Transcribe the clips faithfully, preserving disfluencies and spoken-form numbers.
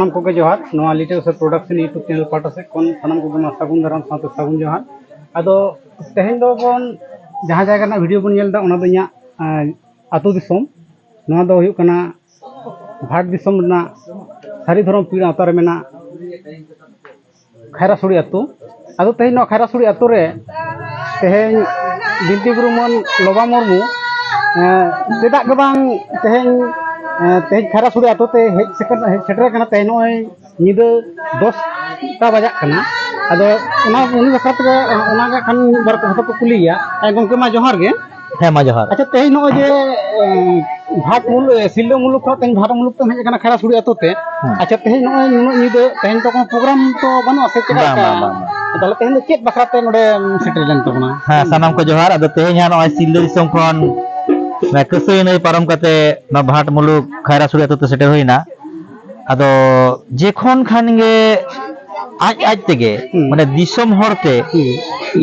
ᱥᱟᱱᱟᱢ ᱠᱚᱜᱮ ᱡᱚᱦᱟᱨ᱾ ᱱᱚᱣᱟ ᱞᱤᱴᱟᱹ ᱩᱥᱟᱹ ᱯᱨᱚᱰᱟᱠᱥᱚᱱ ᱤᱭᱩᱴᱩᱵᱽ ᱪᱮᱱᱮᱞ ᱯᱟᱦᱴᱟ ᱥᱮᱫ ᱠᱷᱚᱱ ᱥᱟᱱᱟᱢ ᱠᱚᱜᱮ ᱢᱟ ᱥᱟᱹᱜᱩᱱ ᱫᱟᱨᱟᱢ ᱥᱟᱶᱛᱮ ᱥᱟᱹᱜᱩᱱ ᱡᱚᱦᱟᱨ᱾ ᱟᱫᱚ ᱛᱮᱦᱮᱧ ᱫᱚ ᱵᱚᱱ ᱡᱟᱦᱟᱸ ᱡᱟᱭᱜᱟ ᱨᱮᱱᱟᱜ ᱵᱷᱤᱰᱤᱭᱳ ᱵᱚᱱ ᱧᱮᱞ ᱮᱫᱟ, ᱚᱱᱟ ᱫᱚ ᱤᱧᱟᱹᱜ, ᱟᱸ, ᱟᱹᱛᱩ ᱫᱤᱥᱚᱢ᱾ ᱱᱚᱣᱟ ᱫᱚ ᱦᱩᱭᱩᱜ ᱠᱟᱱᱟ ᱵᱷᱟᱴ ᱫᱤᱥᱚᱢ ᱨᱮᱱᱟᱜ ᱥᱟᱹᱨᱤ ᱫᱷᱚᱨᱚᱢ ᱯᱤᱲ ᱟᱣᱛᱟ ᱨᱮ ᱢᱮᱱᱟᱜ ᱠᱷᱟᱭᱨᱟᱥᱩᱲᱤ ᱟᱹᱛᱩ᱾ ᱟᱫᱚ ᱛᱮᱦᱮᱧ ᱱᱚᱣᱟ ᱠᱷᱟᱭᱨᱟᱥᱩᱲᱤ ᱟᱹᱛᱩ ᱨᱮ ᱛᱮᱦᱮᱧ ᱵᱤᱱᱛᱤ ᱜᱩᱨᱩ ᱢᱟᱹᱱ ᱞᱚᱵᱟ ᱢᱩᱨᱢᱩ, ᱮᱸ, ᱪᱮᱫᱟᱜ ᱜᱮ ᱵᱟᱝ ᱛᱮᱦᱮᱧ, ᱮᱸ, ᱛᱮᱦᱮᱧ ᱠᱷᱟᱭᱨᱟᱥᱩᱲᱤ ᱟᱹᱛᱩ ᱛᱮ ᱦᱮᱡ ᱥᱮᱴᱮᱨ, ᱦᱮᱡ ᱥᱮᱴᱮᱨ ᱟᱠᱟᱱᱟ ᱛᱮᱦᱮᱧ ᱱᱚᱜᱼᱚᱭ ᱧᱤᱫᱟᱹ ᱫᱚᱥᱴᱟ ᱵᱟᱡᱟᱜ ᱠᱟᱱᱟ᱾ ᱟᱫᱚ ᱚᱱᱟ, ᱩᱱᱤ ᱵᱟᱠᱷᱨᱟ ᱛᱮᱜᱮ, ᱚᱱᱟ ᱜᱮ ᱠᱷᱟᱱ ᱢᱤᱫ ᱵᱟᱨ ᱠᱟᱛᱷᱟ ᱠᱚ ᱠᱩᱞᱤᱭᱮᱭᱟ᱾ ᱦᱮᱸ, ᱜᱚᱢᱠᱮ ᱢᱟ ᱡᱚᱦᱟᱨ ᱜᱮ᱾ ᱦᱮᱸ, ᱢᱟ ᱡᱚᱦᱟᱨ᱾ ᱟᱪᱪᱷᱟ, ᱛᱮᱦᱮᱧ ᱱᱚᱜᱼᱚᱭ ᱡᱮ, ᱮᱸ, ᱵᱷᱟᱴ ᱢᱩᱞᱩᱠ, ᱮ, ᱥᱤᱞᱫᱟᱹ ᱢᱩᱞᱩᱠ ᱠᱷᱚᱱ ᱛᱮᱦᱮᱧ ᱵᱷᱟᱴ ᱢᱩᱞᱩᱠ ᱛᱮᱢ ᱦᱮᱡ ᱟᱠᱟᱱᱟ ᱠᱷᱟᱭᱨᱟᱥᱩᱲᱤ ᱟᱹᱛᱩ ᱛᱮ᱾ ᱦᱮᱸ᱾ ᱟᱪᱪᱷᱟ, ᱛᱮᱦᱮᱧ ᱱᱚᱜᱼᱚᱭ ᱱᱩᱱᱟᱹᱜ ᱧᱤᱫᱟᱹ, ᱛᱮᱦᱮᱧ ᱛᱚ ᱠᱳᱱᱳ ᱯᱨᱳᱜᱨᱟᱢ ᱛᱚ ᱵᱟᱹᱱᱩᱜᱼᱟ ᱥᱮ ᱪᱮᱫ ᱵᱟᱝ, ᱞᱮᱠᱟ? ᱵᱟᱝ, ᱵᱟᱝ, ᱵᱟᱝ᱾ ᱛᱟᱦᱞᱮ ᱛᱮᱦᱮᱧ ᱫᱚ ᱪᱮᱫ ᱵᱟᱠᱷᱨᱟ ᱛᱮ ᱱᱚᱰᱮᱢ ᱥᱮᱴᱮᱨ ᱞᱮᱱ ᱛᱟᱵᱚᱱᱟ? ᱦᱮᱸ, ᱥᱟᱱᱟᱢ ᱠᱚ ᱡᱚᱦᱟᱨ᱾ ᱟᱫᱚ ᱛᱮᱦᱮᱧ ᱦᱟᱸᱜ ᱱᱚᱜᱼᱚᱭ ᱥᱤᱞᱫᱟᱹ ᱫᱤᱥᱚᱢ ᱠᱷᱚᱱ ᱱᱚᱣᱟ ᱠᱟᱹᱥᱟᱹᱭ ᱱᱟᱹᱭ ᱯᱟᱨᱚᱢ ᱠᱟᱛᱮ ᱱᱚᱣᱟ ᱵᱷᱟᱴ ᱢᱩᱞᱩᱠ ᱠᱷᱟᱭᱨᱟᱥᱩᱲᱤ ᱟᱹᱛᱩ ᱛᱮ ᱥᱮᱴᱮᱨ ᱦᱩᱭᱱᱟ᱾ ᱟᱫᱚ ᱡᱮᱠᱷᱚᱱ ᱠᱷᱟᱱ ᱜᱮ ᱟᱡ ᱟᱡ ᱛᱮᱜᱮ, ᱦᱩᱸ᱾ ᱢᱟᱱᱮ ᱫᱤᱥᱚᱢ ᱦᱚᱲ ᱛᱮ ᱦᱩᱸ᱾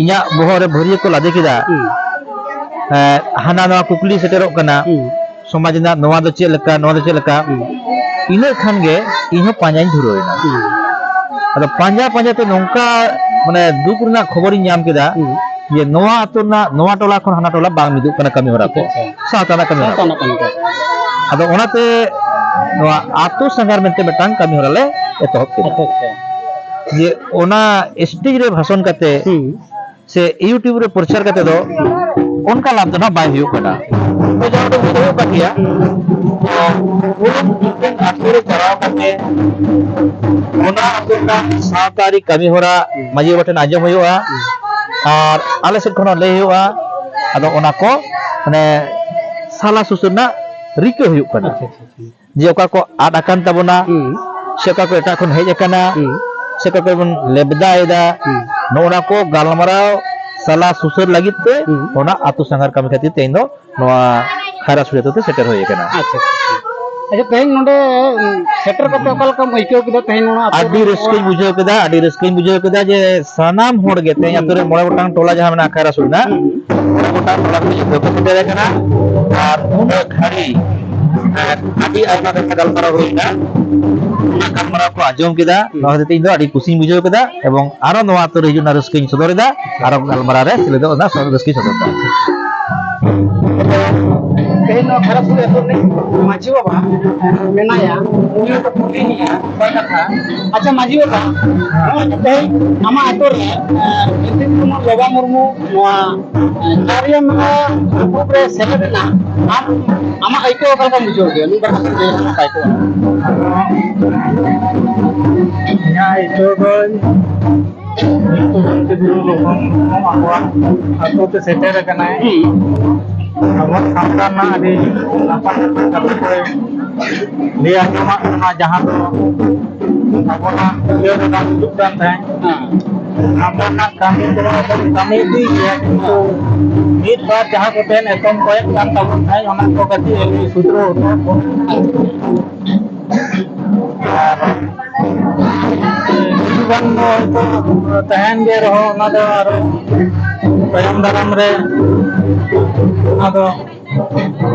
ᱤᱧᱟᱹᱜ ᱵᱚᱦᱚᱜ ᱨᱮ ᱵᱷᱟᱹᱨᱭᱟᱹ ᱠᱚ ᱞᱟᱫᱮ ᱠᱮᱫᱟ᱾ ᱦᱩᱸ᱾ ᱮᱸ, ᱦᱟᱱᱟ ᱱᱟᱣᱟ ᱠᱩᱠᱞᱤ ᱥᱮᱴᱮᱨᱚᱜ ᱠᱟᱱᱟ, ᱦᱩᱸ᱾ ᱥᱚᱢᱟᱡᱽ ᱨᱮᱱᱟᱜ ᱱᱚᱣᱟ ᱫᱚ ᱪᱮᱫ ᱞᱮᱠᱟ, ᱱᱚᱣᱟ ᱫᱚ ᱪᱮᱫ ᱞᱮᱠᱟ? ᱦᱩᱸ᱾ ᱤᱱᱟᱹᱜ ᱠᱷᱟᱱ ᱜᱮ ᱤᱧ ᱦᱚᱸ ᱯᱟᱸᱡᱟᱧ ᱫᱷᱩᱨᱟᱹᱣ ᱮᱱᱟ᱾ ᱦᱩᱸ᱾ ᱟᱫᱚ ᱯᱟᱸᱡᱟ ᱯᱟᱸᱡᱟ ᱛᱮ ᱱᱚᱝᱠᱟ, ᱢᱟᱱᱮ, ᱫᱩᱠ ᱨᱮᱱᱟᱜ ᱠᱷᱚᱵᱚᱨᱤᱧ ᱧᱟᱢ ᱠᱮᱫᱟ, ᱦᱩᱸ᱾ ᱡᱮ ᱱᱚᱣᱟ ᱟᱹᱛᱩ ᱨᱮᱱᱟᱜ, ᱱᱚᱣᱟ ᱴᱚᱞᱟ ᱠᱷᱚᱱ ᱦᱟᱱᱟ ᱴᱚᱞᱟ ᱵᱟᱝ ᱢᱤᱫᱚᱜ ᱠᱟᱱᱟ ᱠᱟᱹᱢᱤ ᱦᱚᱨᱟ ᱠᱚ, ᱟᱪᱪᱷᱟ, ᱟᱪᱪᱷᱟ᱾ ᱥᱟᱶᱛᱟ ᱨᱮᱱᱟᱜ ᱠᱟᱹᱢᱤ ᱦᱚᱨᱟ ᱥᱟᱶᱛᱟ ᱠᱚ᱾ ᱨᱮᱱᱟᱜ ᱠᱟᱹᱢᱤ ᱠᱚ᱾ ᱟᱫᱚ ᱚᱱᱟᱛᱮ ᱱᱚᱣᱟ ᱟᱹᱛᱩ ᱥᱟᱸᱜᱷᱟᱨ ᱢᱮᱱᱛᱮ ᱢᱤᱫᱴᱟᱝ ᱠᱟᱹᱢᱤ ᱦᱚᱨᱟ ᱞᱮ ᱮᱛᱚᱦᱚᱵ ᱠᱮᱫᱟ᱾ ᱟᱪᱪᱷᱟ, ᱟᱪᱪᱷᱟ᱾ ᱡᱮ ᱚᱱᱟ ᱥᱴᱮᱡᱽ ᱨᱮ ᱵᱷᱟᱥᱚᱱ ᱠᱟᱛᱮ ᱦᱩᱸ᱾ ᱥᱮ YouTube ᱨᱮ ᱯᱨᱚᱪᱟᱨ ᱠᱟᱛᱮ ᱫᱚ ᱚᱱᱠᱟ ᱞᱟᱵᱷ ᱫᱚ ᱱᱟᱦᱟᱜ ᱵᱟᱭ ᱦᱩᱭᱩᱜ ᱠᱟᱱᱟ᱾ ᱛᱚ ᱡᱟᱦᱟᱸ ᱩᱰᱩᱝ ᱦᱩᱭ ᱫᱚ ᱦᱩᱭᱩᱜ ᱠᱟᱱ ᱜᱮᱭᱟ, ᱛᱚ ᱩᱱᱤ ᱢᱤᱫᱴᱮᱱ ᱟᱹᱛᱩ ᱨᱮ ᱪᱟᱞᱟᱣ ᱠᱟᱛᱮ ᱚᱱᱟ ᱟᱹᱛᱩ ᱨᱮᱱᱟᱜ ᱥᱟᱶᱛᱟ ᱟᱹᱨᱤ ᱠᱟᱹᱢᱤ ᱦᱚᱨᱟ ᱢᱟᱹᱡᱷᱤ ᱵᱟᱵᱟ ᱴᱷᱮᱱ ᱟᱸᱡᱚᱢ ᱦᱩᱭᱩᱜᱼᱟ ᱟᱨ ᱟᱞᱮ ᱥᱮᱫ ᱠᱷᱚᱱ ᱦᱚᱸ ᱞᱟᱹᱭ ᱦᱩᱭᱩᱜᱼᱟ᱾ ᱟᱫᱚ ᱚᱱᱟ ᱠᱚ, ᱢᱟᱱᱮ, ᱥᱟᱞᱟ ᱥᱩᱥᱟᱹᱨ ᱨᱮᱱᱟᱜ ᱨᱤᱠᱟᱹ ᱦᱩᱭᱩᱜ ᱠᱟᱱᱟ᱾ ᱟᱪᱪᱷᱟ, ᱟᱪᱪᱷᱟ, ᱟᱪᱪᱷᱟ᱾ ᱡᱮ ᱚᱠᱟ ᱠᱚ ᱟᱫ ᱟᱠᱟᱱ ᱛᱟᱵᱚᱱᱟ, ᱦᱩᱸ᱾ ᱥᱮ ᱚᱠᱟ ᱠᱚ ᱮᱴᱟᱜ ᱠᱷᱚᱱ ᱦᱮᱡ ᱟᱠᱟᱱᱟ, ᱦᱩᱸ᱾ ᱥᱮ ᱚᱠᱟ ᱠᱚᱨᱮ ᱵᱚᱱ ᱞᱮᱵᱫᱟᱭᱮᱫᱟ, ᱦᱩᱸ᱾ ᱱᱚᱜᱼᱚ ᱱᱟ ᱠᱚ ᱜᱟᱞᱢᱟᱨᱟᱣ ᱥᱟᱞᱟ ᱥᱩᱥᱟᱹᱨ ᱞᱟᱹᱜᱤᱫ ᱛᱮ ᱦᱩᱸ᱾ ᱚᱱᱟ ᱟᱹᱛᱩ ᱥᱟᱸᱜᱷᱟᱨ ᱠᱟᱹᱢᱤ ᱠᱷᱟᱹᱛᱤᱨ ᱛᱮ ᱤᱧ ᱫᱚ ᱱᱚᱣᱟ ᱠᱷᱟᱭᱨᱟ ᱥᱩᱲᱤ ᱟᱹᱛᱩ ᱛᱮ ᱥᱮᱴᱮᱨ ᱦᱩᱭ ᱟᱠᱟᱱᱟ᱾ ᱟᱪᱪᱷᱟ, ᱟᱪᱪᱷᱟ, ᱟᱪᱪᱷᱟ᱾ ᱟᱪᱪᱷᱟ, ᱛᱮᱦᱮᱧ ᱱᱚᱰᱮ, ᱩᱸ, ᱥᱮᱴᱮᱨ ᱠᱟᱛᱮ ᱚᱠᱟ ᱞᱮᱠᱟᱢ ᱟᱹᱭᱠᱟᱹᱣ ᱠᱮᱫᱟ ᱛᱮᱦᱮᱧ ᱱᱚᱣᱟ ᱟᱹᱛᱩ ᱟᱹᱰᱤ ᱨᱮ? ᱨᱟᱹᱥᱠᱟᱹᱧ ᱵᱩᱡᱷᱟᱹᱣ ᱠᱮᱫᱟ, ᱟᱹᱰᱤ ᱨᱟᱹᱥᱠᱟᱹᱧ ᱵᱩᱡᱷᱟᱹᱣ ᱠᱮᱫᱟ ᱡᱮ ᱥᱟᱱᱟᱢ ᱦᱚᱲ ᱜᱮ ᱛᱮᱦᱮᱧ ᱦᱩᱸ᱾ ᱟᱹᱛᱩ ᱨᱮ ᱢᱚᱬᱮ ᱜᱚᱴᱟᱝ ᱴᱚᱞᱟ ᱡᱟᱦᱟᱸ ᱢᱮᱱᱟᱜᱼᱟ ᱠᱷᱟᱭᱨᱟ ᱥᱩᱲᱤ ᱨᱮᱱᱟᱜ, ᱦᱩᱸ᱾ ᱢᱚᱬᱮ ᱜᱚᱴᱟᱝ ᱴᱚᱞᱟ ᱠᱷᱚᱱ ᱡᱚᱛᱚ ᱠᱚ ᱥᱮᱴᱮᱨ ᱟᱠᱟᱱᱟ᱾ ᱟᱨ ᱩᱱᱟᱹᱜ ᱜᱷᱟᱹᱲᱤ, ᱮᱸ, ᱟᱹᱰᱤ ᱟᱭᱢᱟ ᱠᱟᱛᱷᱟ ᱜᱟᱞᱢᱟᱨᱟᱣ ᱦᱩᱭ ᱮᱱᱟ᱾ ᱚᱱᱟ ᱠᱟᱨᱚᱱ ᱠᱚ ᱟᱸᱡᱚᱢ ᱠᱮᱫᱟ᱾ ᱱᱚᱣᱟ ᱠᱷᱟᱹᱛᱤᱨ ᱛᱮ ᱤᱧ ᱫᱚ ᱟᱹᱰᱤ ᱠᱩᱥᱤᱧ ᱵᱩᱡᱷᱟᱹᱣ ᱠᱮᱫᱟ ᱮᱵᱚᱝ ᱟᱨᱚ ᱱᱚᱣᱟ ᱟᱹᱛᱩ ᱨᱮ ᱦᱤᱡᱩᱜ ᱨᱮᱱᱟᱜ ᱨᱟᱹᱥᱠᱟᱹᱧ ᱥᱚᱫᱚᱨ ᱮᱫᱟ᱾ ᱟᱨᱚ ᱜᱟᱞᱢᱟᱨᱟᱣ ᱨᱮ ᱥᱮᱞᱮᱫᱚᱜ ᱨᱮᱱᱟᱜ ᱨᱟᱹᱥᱠᱟᱹᱧ ᱥᱚᱫᱚᱨ ᱮᱫᱟ᱾ ᱛᱮᱦᱮᱧ ᱱᱚᱣᱟ ᱠᱷᱟᱨᱟᱯᱩᱨ ᱟᱹᱛᱩ ᱨᱤᱱᱤᱡ ᱢᱟᱹᱡᱷᱤ ᱵᱟᱵᱟ ᱢᱮᱱᱟᱭᱟ, ᱩᱱᱤ ᱦᱚᱸ ᱠᱩᱞᱤ ᱢᱮᱭᱟ ᱵᱟᱨ ᱠᱟᱛᱷᱟ᱾ ᱟᱪᱪᱷᱟ ᱢᱟᱹᱡᱷᱤ ᱵᱟᱵᱟ, ᱱᱚᱜᱼᱚᱭ ᱛᱮᱦᱮᱧ ᱟᱢᱟᱜ ᱟᱹᱛᱩ ᱨᱮ, ᱮ, ᱯᱨᱚᱫᱤᱯ ᱠᱩᱢᱟᱨ ᱞᱚᱵᱟ ᱢᱩᱨᱢᱩ ᱱᱚᱣᱟ ᱪᱟᱣᱨᱤᱭᱟ ᱢᱮᱞᱟ ᱯᱚᱨᱚᱵᱽ ᱨᱮ ᱥᱮᱞᱮᱫ ᱮᱱᱟ, ᱟᱢ ᱟᱢᱟᱜ ᱟᱹᱭᱠᱟᱹᱣ ᱚᱠᱟ ᱞᱮᱠᱟᱢ ᱵᱩᱡᱷᱟᱹᱣ ᱠᱮᱫᱟ? ᱢᱤᱫ ᱵᱟᱨ ᱠᱟᱛᱷᱟ ᱞᱟᱹᱭ ᱞᱮᱠᱷᱟᱱ ᱱᱟᱯᱟᱭ ᱠᱚᱜᱼᱟ᱾ ᱤᱧᱟᱹᱜ ᱟᱹᱭᱠᱟᱹᱣ ᱫᱚ ᱱᱤᱛᱚᱜ ᱜᱚᱢᱠᱮ ᱵᱤᱨᱩ ᱞᱚᱠᱷᱚᱱ ᱟᱵᱚᱣᱟᱜ ᱟᱹᱛᱩ ᱛᱮ ᱥᱮᱴᱮᱨ ᱟᱠᱟᱱᱟᱭ᱾ ᱦᱩᱸ᱾ ᱟᱵᱚᱣᱟᱜ ᱥᱟᱶᱛᱟ ᱨᱮᱱᱟᱜ ᱟᱹᱰᱤ ᱱᱟᱯᱟᱭ ᱱᱟᱯᱟᱭ ᱠᱟᱛᱷᱟ ᱠᱚᱭ ᱞᱟᱹᱭ ᱟᱸᱡᱚᱢᱟᱜ ᱵᱚᱱᱟ, ᱡᱟᱦᱟᱸ ᱫᱚ ᱟᱵᱚᱱᱟᱜ ᱤᱭᱟᱹ ᱨᱮ ᱵᱟᱝ ᱦᱤᱡᱩᱜ ᱠᱟᱱ ᱛᱟᱦᱮᱸᱫ᱾ ᱦᱮᱸ᱾ ᱟᱵᱚᱱᱟᱜ ᱠᱟᱹᱢᱤ ᱠᱚ ᱵᱚᱱ ᱠᱟᱹᱢᱤ ᱤᱫᱤ ᱜᱮᱭᱟ, ᱠᱤᱱᱛᱩ ᱢᱤᱫ ᱵᱟᱨ ᱡᱟᱦᱟᱸ ᱠᱚ ᱴᱷᱮᱱ ᱮᱛᱚᱢ ᱠᱚᱭᱮᱫ ᱠᱟᱱ ᱛᱟᱵᱚᱱ ᱛᱟᱦᱮᱸᱫ, ᱚᱱᱟ ᱠᱚ ᱠᱟᱹᱴᱤᱡ ᱮ ᱞᱟᱹᱭ ᱥᱩᱫᱷᱨᱟᱹᱣ ᱦᱚᱴᱚ ᱟᱵᱚᱱ᱾ ᱟᱨ ᱠᱤᱪᱷᱩ ᱜᱟᱱ ᱫᱚ ᱦᱚᱭᱛᱳ ᱛᱟᱦᱮᱱ ᱜᱮ ᱨᱮᱦᱚᱸ, ᱚᱱᱟ ᱫᱚ ᱟᱨᱚ ᱛᱟᱭᱚᱢ ᱫᱟᱨᱟᱢ ᱨᱮ ᱟᱫᱚ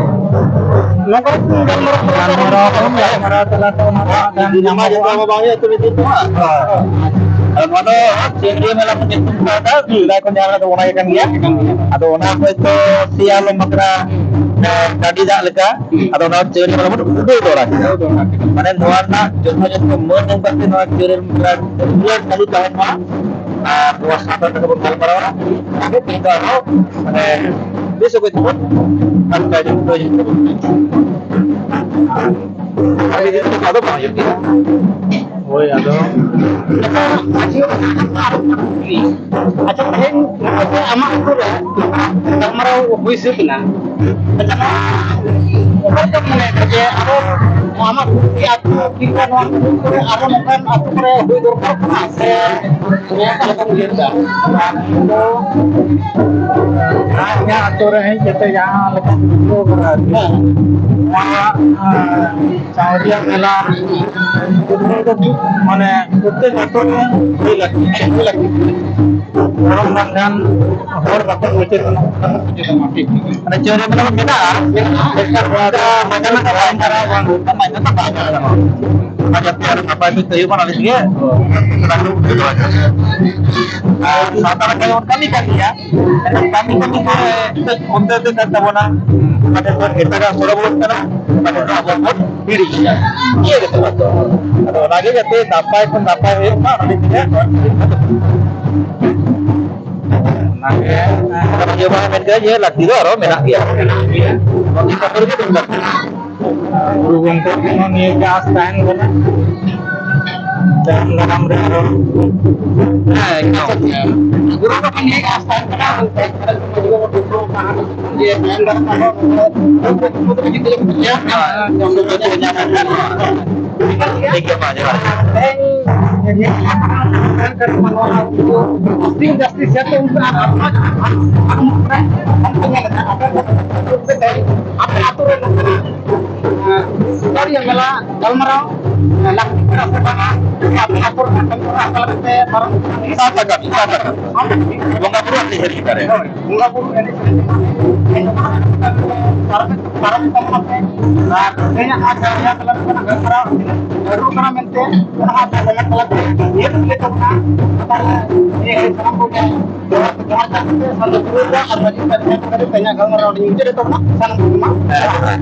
ᱱᱚᱝᱠᱟ ᱜᱟᱞᱢᱟᱨᱟᱣ ᱜᱟᱞᱢᱟᱨᱟᱣ ᱠᱚ ᱜᱟᱞᱢᱟᱨᱟᱣ ᱛᱟᱞᱟ ᱛᱮ ᱚᱱᱟ ᱫᱚ ᱦᱟᱸᱜ ᱠᱷᱟᱱ ᱡᱩᱫᱤ ᱢᱟ ᱧᱟᱢᱚᱜᱼᱟ᱾ ᱡᱚᱛᱚ ᱵᱟᱝ ᱦᱩᱭᱩᱜᱼᱟ, ᱛᱚᱵᱮ ᱪᱮᱫ ᱦᱚᱸ ᱵᱟᱝ᱾ ᱦᱳᱭ᱾ ᱟᱨ ᱱᱚᱣᱟ ᱫᱚ ᱪᱟᱹᱣᱨᱤᱭᱟᱹ ᱢᱮᱞᱟ ᱠᱚ ᱧᱩᱛᱩᱢ ᱠᱟᱣᱫᱟ, ᱥᱮᱫᱟᱭ ᱠᱷᱚᱱ ᱡᱟᱦᱟᱸ ᱞᱮᱠᱟ ᱫᱚ ᱚᱱᱟ ᱜᱮ ᱠᱟᱱ ᱜᱮᱭᱟ᱾ ᱟᱫᱚ ᱚᱱᱟ ᱦᱚᱭᱛᱳ ᱥᱮᱭᱟᱞᱚᱢ ᱵᱟᱠᱷᱨᱟ, ᱮ, ᱰᱟᱹᱰᱤ ᱫᱟᱜ ᱞᱮᱠᱟ, ᱟᱫᱚ ᱚᱱᱟ ᱪᱟᱹᱣᱨᱤᱭᱟᱹ ᱢᱮᱞᱟ ᱵᱚᱱ ᱩᱰᱟᱹᱣ ᱫᱚᱦᱲᱟ ᱠᱮᱫᱟ᱾ ᱢᱟᱱᱮ ᱱᱚᱣᱟ ᱨᱮᱱᱟᱜ ᱡᱚᱛᱷᱟᱡᱚᱛ ᱢᱟᱹᱱ ᱮᱢ ᱠᱟᱛᱮ ᱱᱚᱣᱟ ᱪᱟᱹᱣᱨᱤᱭᱟᱹ ᱢᱮᱞᱟ ᱨᱮᱜᱩᱞᱟᱨ ᱪᱟᱹᱞᱩ ᱛᱟᱦᱮᱱ ᱢᱟ᱾ ᱟᱨ ᱱᱚᱣᱟ ᱥᱟᱶᱛᱟ ᱠᱟᱛᱷᱟ ᱵᱚᱱ ᱜᱟᱞᱢᱟᱨᱟᱣᱟ᱾ ᱟᱫᱚ ᱛᱮᱦᱮᱧ ᱫᱚ ᱟᱨᱦᱚᱸ, ᱢᱟᱱᱮ, ᱵᱮᱥ ᱚᱠᱚᱡ ᱛᱮᱵᱚᱱ ᱟᱨ ᱠᱟᱹᱭᱫᱟ ᱵᱚᱱ ᱟᱹᱰᱤ ᱫᱤᱱ ᱫᱚ ᱟᱫᱚ ᱵᱟᱝ ᱦᱩᱭᱩᱜ ᱜᱮᱭᱟ᱾ ᱦᱳᱭ, ᱟᱫᱚ ᱟᱪᱪᱷᱟ, ᱢᱟᱹᱡᱷᱤ ᱵᱟᱵᱟ, ᱟᱨ ᱢᱤᱫᱴᱟᱝ ᱠᱩᱠᱞᱤ᱾ ᱟᱪᱪᱷᱟ, ᱛᱮᱦᱮᱧ ᱱᱚᱜᱼᱚᱭ ᱡᱮ ᱟᱢᱟᱜ ᱟᱹᱛᱩ ᱨᱮ ᱜᱟᱞᱢᱟᱨᱟᱣ ᱦᱩᱭ ᱥᱟᱹᱛ ᱮᱱᱟ, ᱟᱪᱪᱷᱟ, ᱱᱚᱣᱟ ᱚᱠᱟ ᱞᱮᱠᱟᱢ ᱢᱚᱱᱮᱭᱮᱫᱟ ᱡᱮ ᱟᱨᱚ ᱟᱢᱟᱜ ᱟᱹᱛᱩ ᱠᱤᱝᱵᱟ ᱱᱚᱣᱟ ᱟᱹᱛᱩ ᱠᱚᱨᱮ ᱟᱨᱚ ᱱᱚᱝᱠᱟᱱ ᱟᱹᱛᱩ ᱠᱚᱨᱮ ᱦᱩᱭ ᱫᱚᱨᱠᱟᱨ ᱠᱟᱱᱟ ᱥᱮ ᱚᱠᱟ ᱞᱮᱠᱟᱢ ᱩᱭᱦᱟᱹᱨ ᱮᱫᱟ? ᱟᱫᱚ ᱤᱧᱟᱹᱜ ᱟᱹᱛᱩ ᱨᱮ ᱦᱮᱡ ᱠᱟᱛᱮ ᱡᱟᱦᱟᱸ ᱞᱮᱠᱟ ᱵᱩᱡᱷᱟᱹᱣ ᱠᱟᱱᱟ ᱟᱨᱠᱤ, ᱦᱮᱸ᱾ ᱱᱚᱣᱟ, ᱟᱸ, ᱪᱟᱣᱨᱤᱭᱟ ᱢᱮᱞᱟ ᱢᱟᱱᱮ ᱯᱨᱚᱛᱮᱠ ᱟᱹᱛᱩ ᱨᱮ ᱦᱩᱭ ᱞᱟᱹᱠᱛᱤ, ᱦᱩᱭ ᱞᱟᱹᱠᱛᱤ᱾ ᱜᱚᱲᱚ ᱵᱟᱝᱠᱷᱟᱱ ᱦᱚᱲ ᱵᱟᱠᱚ ᱢᱩᱪᱟᱹᱫ ᱜᱟᱱᱚᱜ ᱠᱟᱱᱟ᱾ ᱢᱟᱱᱮ ᱪᱟᱹᱣᱨᱤ ᱢᱮᱱᱟᱜ ᱢᱮᱱᱟᱜᱼᱟ, ᱢᱮᱱᱟᱜᱼᱟ᱾ ᱢᱮᱱᱠᱷᱟᱱ ᱱᱚᱣᱟ ᱫᱚ ᱢᱟᱡᱟᱱ ᱨᱮ ᱵᱟᱝ ᱪᱟᱞᱟᱣ, ᱵᱟᱝ ᱦᱩᱭᱩᱜ ᱠᱟᱱᱟ, ᱢᱟᱡᱟᱱ ᱫᱚ ᱵᱟᱝ ᱪᱟᱞᱟᱣ ᱜᱟᱱᱚᱜᱼᱟ᱾ ᱢᱟᱡᱟᱱ ᱛᱮ ᱟᱨ ᱱᱟᱯᱟᱭ ᱛᱮ ᱦᱩᱭᱩᱜ ᱠᱟᱱᱟ, ᱟᱞᱮ ᱛᱮᱜᱮ᱾ ᱟᱨ ᱥᱟᱶᱛᱟ ᱞᱮᱠᱟ ᱜᱮᱵᱚᱱ ᱠᱟᱹᱢᱤ ᱠᱟᱱ ᱜᱮᱭᱟ᱾ ᱠᱟᱹᱢᱤ ᱠᱟᱹᱢᱤ ᱛᱮ ᱱᱤᱛᱚᱜ ᱚᱱᱛᱮ ᱫᱚ ᱠᱟᱱ ᱛᱟᱵᱚᱱᱟ, ᱚᱠᱟ ᱴᱷᱮᱱ ᱵᱚᱱ ᱮᱴᱟᱜᱟᱜ ᱦᱚᱨᱚ ᱵᱚᱞᱚᱜ ᱠᱟᱱᱟ, ᱚᱠᱟ ᱴᱷᱮᱱ ᱫᱚ ᱟᱵᱚ ᱵᱚᱱ ᱦᱤᱲᱤᱧ ᱮᱫᱟ᱾ ᱱᱤᱭᱟᱹ ᱜᱮ ᱛᱟᱵᱚᱱ ᱫᱚ᱾ ᱟᱫᱚ ᱚᱱᱟᱜᱮ ᱡᱟᱛᱮ ᱱᱟᱯᱟᱭ ᱠᱷᱚᱱ ᱱᱟᱯᱟᱭ ᱦᱩᱭᱩᱜ ᱢᱟ, ᱚᱱᱟ ᱞᱟᱹᱜᱤᱫ ᱛᱮ ᱱᱚᱣᱟ ᱚᱱᱟᱜᱮ ᱤᱭᱟᱹ ᱢᱟ ᱢᱮᱱ ᱠᱮᱫᱟ ᱡᱮ ᱞᱟᱹᱠᱛᱤ ᱫᱚ ᱟᱨᱚ ᱢᱮᱱᱟᱜ ᱜᱮᱭᱟ᱾ ᱱᱚᱣᱟ ᱫᱤᱥᱚᱢ ᱨᱮᱜᱮ ᱫᱚᱨᱠᱟᱨ᱾ ᱜᱩᱨᱩ ᱜᱚᱢᱠᱮ ᱴᱷᱮᱱ ᱦᱚᱸ ᱱᱤᱭᱟᱹ ᱜᱮ ᱟᱸᱥ ᱛᱟᱦᱮᱱ ᱠᱟᱱᱟ᱾ ᱛᱟᱭᱚᱢ ᱫᱟᱨᱟᱢ ᱨᱮ ᱟᱨᱚ ᱦᱮᱸ, ᱮᱠᱫᱚᱢ᱾ ᱜᱩᱨᱩ ᱜᱚᱢᱠᱮ ᱱᱤᱭᱟᱹ ᱜᱮ ᱟᱸᱥ ᱛᱟᱦᱮᱱ ᱠᱟᱱᱟ᱾ ᱡᱮ ᱛᱟᱭᱚᱢ ᱫᱟᱨᱟᱢ ᱟᱨᱦᱚᱸ ᱴᱷᱤᱠ ᱜᱮᱭᱟ, ᱢᱟ ᱡᱚᱦᱟᱨ᱾ ᱛᱮᱦᱮᱧ ᱱᱤᱭᱟᱹ ᱟᱸᱥ ᱛᱟᱦᱮᱱ ᱠᱟᱱᱟ, ᱱᱚᱣᱟ ᱡᱟᱹᱥᱛᱤ ᱡᱟᱹᱥᱛᱤ ᱥᱮ ᱛᱮ ᱩᱱᱠᱩ ᱟᱨ ᱟᱨ ᱟᱨ ᱟᱯᱮ ᱟᱯᱮ ᱟᱹᱛᱩ ᱨᱮ ᱱᱚᱝᱠᱟᱱᱟᱜ ᱥᱩᱥᱟᱹᱨᱤᱭᱟᱹ ᱢᱮᱞᱟ ᱜᱟᱞᱢᱟᱨᱟᱣ ᱞᱟᱹᱠᱛᱤ ᱠᱟᱱᱟ ᱥᱮ ᱵᱟᱝᱟ? ᱟᱯᱮ ᱟᱹᱛᱩ ᱨᱮᱱᱟᱜ ᱠᱟᱹᱢᱤ ᱦᱚᱨᱟ ᱚᱠᱟ ᱞᱮᱠᱟᱛᱮ ᱯᱟᱨᱚᱢ ᱠᱟᱱᱟ? ᱥᱟᱛ ᱟᱠᱟᱫ, ᱥᱟᱛ ᱟᱠᱟᱫ᱾ ᱵᱚᱸᱜᱟ ᱵᱩᱨᱩ ᱟᱨ ᱱᱤᱡᱮᱨ ᱪᱮᱛᱟᱱ ᱨᱮ᱾ ᱦᱳᱭ, ᱵᱚᱸᱜᱟ ᱵᱩᱨᱩ ᱮᱱᱮᱡ ᱥᱮᱨᱮᱧ ᱨᱮᱱᱟᱜ ᱯᱟᱨᱚᱢ, ᱯᱟᱨᱚᱢ ᱛᱟᱵᱚᱱᱟ ᱯᱮ᱾ ᱟᱨ ᱛᱮᱦᱮᱧᱟᱜ ᱱᱚᱣᱟ ᱡᱟᱦᱟᱸ ᱛᱟᱞᱟ ᱨᱮ ᱢᱮᱱᱟᱜ ᱜᱟᱞᱢᱟᱨᱟᱣ ᱡᱟᱹᱨᱩᱲ ᱠᱟᱱᱟ ᱢᱮᱱᱛᱮ ᱚᱱᱟ ᱦᱚᱸ ᱟᱯᱮ ᱠᱚᱢᱮᱱᱴ ᱛᱟᱞᱟ ᱛᱮ ᱱᱤᱭᱟᱹ ᱠᱚ ᱞᱟᱹᱭ ᱛᱟᱵᱚᱱᱟ᱾ ᱛᱟᱦᱚᱞᱮ ᱱᱤᱭᱟᱹ ᱥᱟᱱᱟᱢ ᱠᱚᱜᱮ ᱡᱚᱦᱟᱨ, ᱡᱚᱦᱟᱨ ᱠᱟᱛᱮ ᱥᱟᱱᱛᱟᱲ ᱯᱩᱨᱟᱹᱣ ᱫᱟ ᱟᱨ ᱢᱟᱹᱡᱷᱤ ᱯᱟᱨᱜᱟᱱᱟ ᱠᱟᱛᱮ ᱛᱮᱦᱮᱧᱟᱜ ᱜᱟᱞᱢᱟᱨᱟᱣ ᱚᱸᱰᱮ ᱢᱩᱪᱟᱹᱫ ᱛᱟᱵᱚᱱᱟ᱾ ᱥᱟᱱᱟᱢ ᱠᱚᱜᱮ ᱢᱟ ᱡᱚᱦᱟᱨ᱾